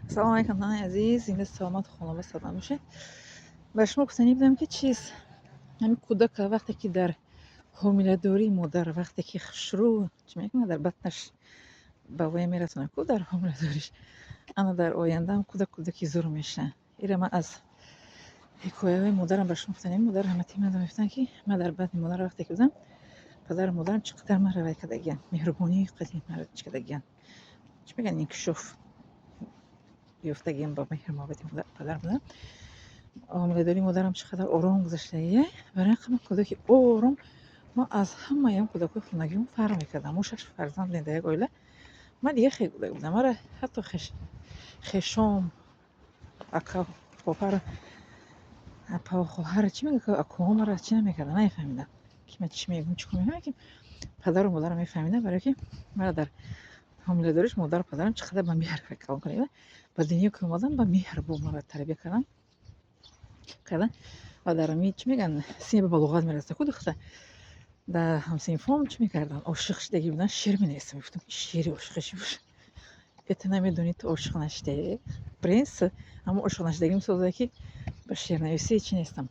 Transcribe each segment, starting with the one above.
Салом алейкум, ҳамаи азиз, зинда, саломат, хонава салом бошед. Ба шумо гуфтанӣ будам, ки чиз, ҳамин кӯдака вақте ки дар ҳомиладории модар, вақте ки шурӯъ чӣ мекунад, дар батнаш ба воя мерасонад ку, дар ҳомиладориш, ана дар ояндаам кӯдак кӯдаки зур мешавад. Ира ман аз ҳикояҳои модарам ба шумо гуфтанем. Модар ҳамати ман мегуфтанд, ки ман дар батни модар вақте ки будам, падару модарам чӣ қадар маро вай кардагиянд, меҳрубонии қадим маро чӣ кардагиянд, чӣ мегӯянд, инкишоф ёфтагиам ба меҳру муҳаббати падару модарам. Ҳомиладории модарам чӣ қадар ором гузаштагия. Барои ҳамин ман кӯдаки ором, ман аз ҳамаям кӯдакҳои хонагиам фарқ мекардам. Мо шаш фарзанд будем дар як оила, ман дигар хел кӯдак будам. Мара ҳатто хешом, ака, хоҳар, апа, хоҳар, чӣ мега, акоҳо мара чӣ намекарданд, намефаҳмиданд, ки ман чӣ мегӯям, чӣ кор мекунам. Ки падару модарам мефаҳмиданд, барое ки мара дар ҳомиладориш модару падарам чӣ қадар ба меҳр калон карданд. Ба дунё ки омадам, ба меҳр бо мара тарбия карданд ва дар ҳамин, чӣ мегӯянд, синни ба балоғат мерасад ку духтар, дар ҳамсинфом чӣ мекарданд, ошиқ шудагӣ буданд, шеър менависам. Мегуфтам, шеъри ошиқӣ чӣ бошад? Э, ту намедонӣ, ту ошиқ нашудае, принс. Ҳамон ошиқ нашудагим созае, ки ба шеърнависӣ чӣ нестам,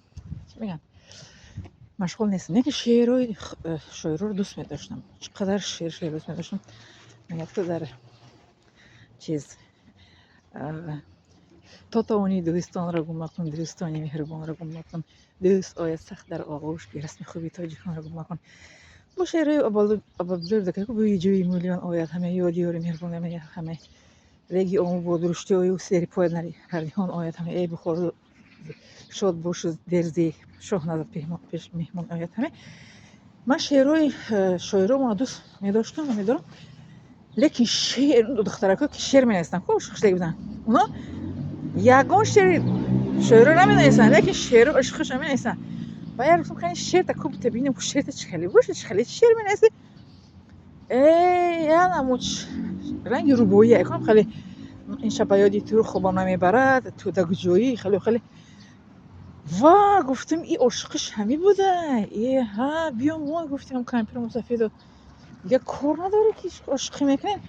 чӣ мегӯянд, машғул нестам. Лекин шеърҳои шоироро дӯст медоштам. Чӣ қадар шеър дӯст медоштам. Мегӯяд ку дар чиз: «То тавонӣ, дӯстонро гум макун, дӯстони меҳрубонро гум макун, дӯст ояд, сахт дар оғӯш гир, расми хуби тоҷиконро гум макун». Бо шеърҳои Абуабдуллоҳи Рӯдакӣ: «Бӯи ҷӯи мӯлиён ояд ҳаме, ёди ёри меҳрубон ҳаме, реги Ому бо дуруштиою сери пояд ҳардиҳон ояд ҳаме, эй Бухоро, шод бошу, дерзи шоҳ назад пеш меҳмон ояд ҳаме». Ман шеърҳои шоиромонро дӯст медоштам ва медорам, лекин шеър, духтаракҳо ки шеър менависанд ку, ошиқ буданд, оно ягон шеъри шоиро наменависанд, лекин шеъро ошиқашон менависанд. Ба як гуфтам: «Кани шеърта ку, бита бинем ку, шеърта чӣ хеле боша, чӣ хеле шеър менависӣ?» Э, янамуч ранги рубоӣ якам хеле: «Ин шаб ба ёди ту хобам намебарад, ту да куҷоӣ?» Хеле хеле. Ва гуфтам: «И ошиқиш ҳамин буда, э ҳа, биё». Мо гуфтем кампиру мусафеду дига кор надорӣ, ки ошиқӣ мекунем.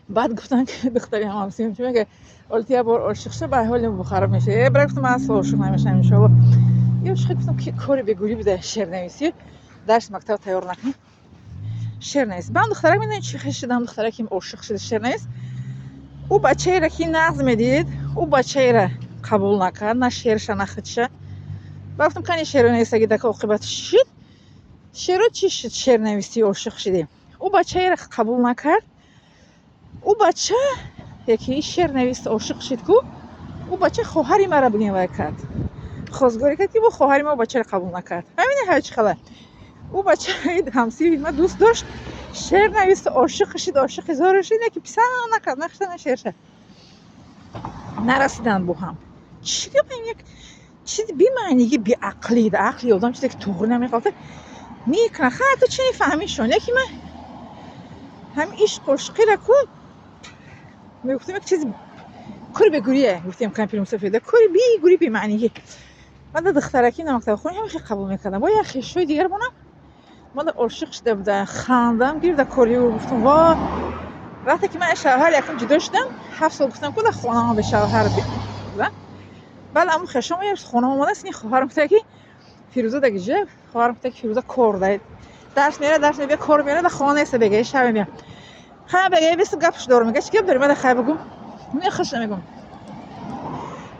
Баъд гуфтанд, ки духтари ҳамсиём чӣ мега: «Ҳоли ту як бор ошиқ ша, ба ҳоли бухаро мешавӣ». Э, бира, гуфтам, ман асло ошиқ намешавам, иншоалло. И ошиқӣ, гуфтам, ки кори бегурӣ буда, шеърнависӣ, дарси мактаб тайёр накунӣ, шеър навис. Баъд духтарак медонӣ чӣ хел шудам? Духтараки ошиқ шуда, шеърнавис, ӯ бачаеро ки нағз медид, ӯ бачаеро қабул накард, на шеърша, на худша. Ба гуфтам: «Кани шеъро нависаги, дака оқибат чӣ шуд? Шеъро чӣ шуд? Шеърнависӣ, ошиқ шудӣ, ӯ бачаеро қабул накард». Ӯ бача яке шеърнавис ошиқ шуд ку, ӯ бача хоҳари маро бигем вай кард, хостгорӣ кард, ки бо хоҳари ма бачаро қабул накард. Ҳамине ҳай чӣ хела ӯ бачаи ҳамсири ма дӯст дошт, шеър навист, ошиқ шуд, ошиқи зори шуд, яке писанд накард, на худша, на шеърша, нарасиданд бо ҳам. Чӣ гап, ин як чизи бемаъниги, беақлӣ, ақли одам чизе ки туғри намехоҳад мекунад. Хай, ту чӣ мефаҳмишон? Яке ман ҳамин ишқу ошиқиро ку мегуфтем, як чизи кори бегурие. Гуфтем кампири мусафеда кори бегури, бемаънигӣ. Ман да духтаракӣ на мактабхона ҳам хел қабул мекардам. Бо як хешои дигар монам ман ошиқ шуда буда, хандам гирифта кори ӯ. Гуфтам: «Во». Вақте ки ман аз шавҳар якум ҷудо шудам, 7 сол, гуфтам ку, дар хонаам бешавҳар будам. Баъд ҳамун хешом як рӯз хона омадааст, ин хоҳарам гуфта, ки Фирӯза дагиҷа? Хоҳарам гуфта, ки Фирӯза кор дай, дарс мера, дарс мебия, кор мера, да хона неста, бега шабе мея. Хай, бега бисту гапш дорам. Мега: «Чӣ гап дорӣ?» Мада хай бугум, не хуш намегум.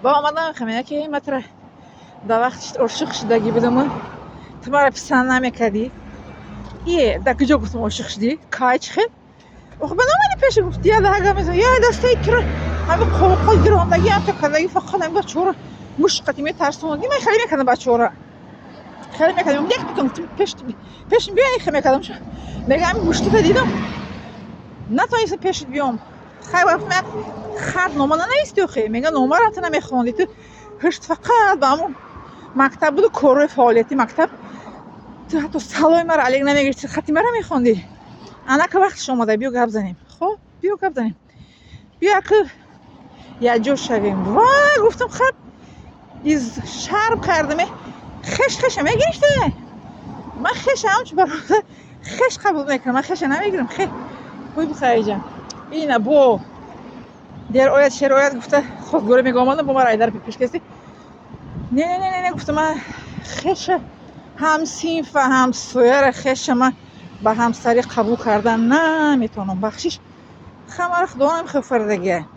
Ба омадам, мега, ки матра дар вақти ошиқ шудагӣ будаму ту маро писанд намекардӣ. Ие, дар куҷо, гуфтам, ошиқ шудӣ, кай, чӣ хел? Охи ба намани пеша гуфт, я даҳага мезан, я дастаи киро ҳами қоқо гирондагӣ ҳамта кардагӣ, фақат ҳами бачаҳоро мушқати метарсондӣ. Ман хеле мекардам, бачаҳоро хеле мекардам, як бикун пеш пешим биё, хеле мекардам. Мега: «Ҳами муштита дидам, натонистам пешит биём». Хай, гуфтам, хат нома нанависти охе? Мега: «Номаро ту намехондӣ, ту ҳушт фақат ба ҳамун мактаб буду, корҳои фаъолияти мактаб, ту ҳатто саломи маро алек намегирифти, хати маро мехондӣ. Анака вақтиш омада, биё гап занем. Хоб, биё гап занем, биё аки якҷо шавем». Вай, гуфтам, хаб из шарм кардаме. Хеш хеша мегирифте, ман хеша ҳамчун бародар хеш қабул мекунам, ман хеша намегирам. Хе ҳуй бухайҷа ина бо Дер ояд, шер ояд гуфта, хостгорӣ мега омадам, бо мара айдар пеш кести. Не, не, не, не, гуфта, ман хеша, ҳамсинфа, ҳамсояра, хеша ман ба ҳамсарӣ қабул кардан наметавонам. Бахшиш, хамара Худованд хефардагия.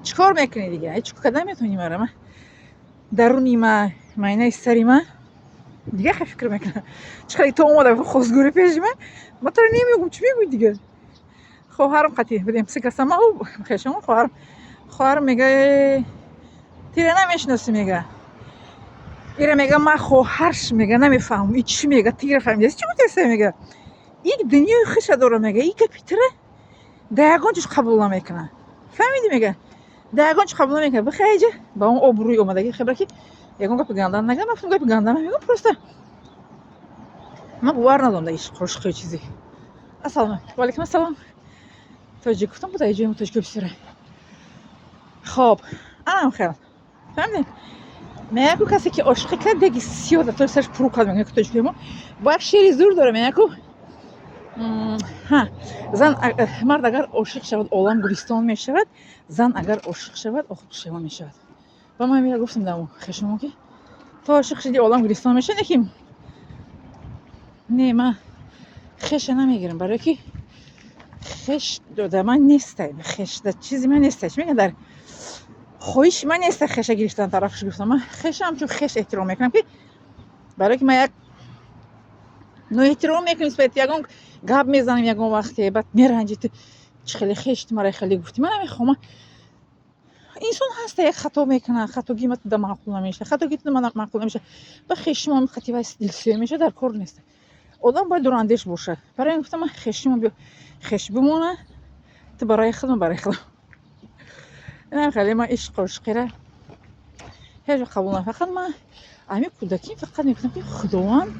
Чӣ кор мекунӣ дига? Ҳеҷ кор карда наметавонӣ. Мара ма даруни ма, майнаи сари ма дига хел фикр мекунам. Чӣ қадар ту омада хостгорӣ пеши ман, ман туро намегӯм. Чӣ мегӯӣ дига? Хоҳарам қатӣ будем, се каса, ма, хешам, хоҳарам. Хоҳарам мега: «Тира намешиносӣ», мега, ира мега, ман хоҳарш, мега, намефаҳмам, и чӣ мега, тира фаҳмидаси, чӣ гуфтеса, мега, ик дунёи хиша дора, мега, и гапи тира да ягон чиз қабул намекунад, фаҳмидӣ, мега, да ягон чиз қабул намекунад. Бихайҷа ба он обрӯи омадагӣ хебра, ки ягон гапи ганда нагам. Ман гапи ганда намегӯм, просто ман бовар надорам дар ишқ, ошиқи, чизе. Ассалому алайкум. Ассалом. Тоҷик гуфтам, буда ҷои тоҷико бисёре. Хоб, анам хел фаҳмидем. Меяку касе ки ошиқӣ кард, деги сиёҳ дар тои сараш пуру кард, мегӯяд тоҷикои мо. Бо як шеъри зур дора, меяку ҳа: зан, мард агар ошиқ шавад, олам гулистон мешавад, зан агар ошиқ шавад, охир пушаймон мешавад. Ба ман мера гуфтам дамо хешомо, ки ту ошиқ шуди, олам гулистон мешавад, лекин не, ман хеша намегирам, барое ки хеш дар ман неста, хеш дар чизи ман неста, чӣ мегӯянд, дар хоҳиши ман неста хеша гирифтан. Тарафаш гуфтам, ман хеша ҳамчун хеш эҳтиром мекунам, ки барое ки ман як ноэҳтиром мекунем нисбати ягон гап мезанем, ягон вақте баъд меранҷи: «Ту чӣ хеле хешти мара хеле гуфтӣ?» Ман намехоҳам. Инсон ҳаста, як хато мекунад, хатогии ма туда маъқул намешавад, хатогии туда маъқул намешавад, ба хеши мо қати вай дилсӯя мешавад. Дар кор нест, одам бояд дурандеш бошад. Барои ин гуфтам, ман хеши мо биё хеш бимона, ту барои худам, барои худам. Инам хеле ман ишқ ошиқира ҳеҷ вақт қабул намекунам. Фақат ман ҳамин кӯдакӣ фақат мегуфтам, ки Худованд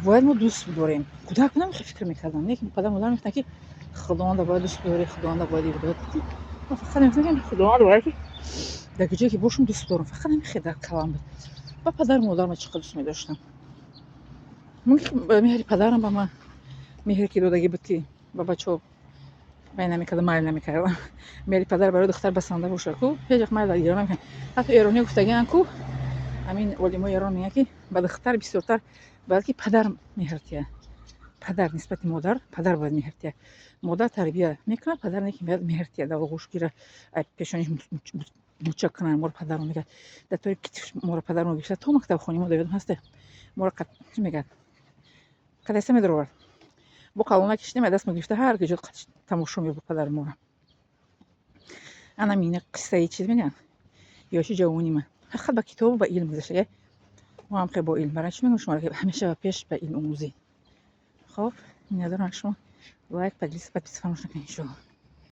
бояд мо дӯст бидорем. Кӯдак будам, хеле фикр мекардам, лекин падар модар мегуфтанд, ки Худованда бояд дӯст бидорӣ, Худованда бояд ибодат кунӣ. Ман фақат мегуфтам, ки Худованд бояд ки дар куҷое ки бошам, дӯст бидорам. Фақат ҳамин хел дар калам буд. Ба падару модарам чӣ қадр дӯст медоштам. Мумкин меҳри падарам ба ман, меҳре ки додагӣ буд, ки ба бачаҳо вай намекардам, майл намекардам. Меҳри падар барои духтар басанда бошад ку, ҳеҷ вақт майл гира намекунад. Ҳатто эрониё гуфтагианд ку, ҳамин олимои Эрон мегӯянд, ки ба духтар бисёртар бояд ки падар меҳр диҳад. Падар нисбати модар, падар бояд меҳр диҳад. Модар тарбия мекунад, падар не, ки бояд меҳр диҳад, дар оғӯш гира, пешониш муча кунад моро. Падармо мегӯяд, дар тори китф моро падармо гирифта то мактабхони мо даведам ҳаста, моро чӣ мегӯяд, қадаста медаровард, бо калона кишидем, даст мо гирифта ҳар ҷо тамошо мебурд падари моро. Анам ина қиссаи, чиз мегӯянд, ёши ҷавони ман фақат ба китобу ба илм гузашта. Мо ҳам хеле бо илм. Барои чӣ мегӯям шуморо, ки ҳамеша ба пеш, ба илм омӯзӣ. Хоб, миннатдорам шумо. Лайк, поделиться, подписаться фаромӯш накунед, иншоалло.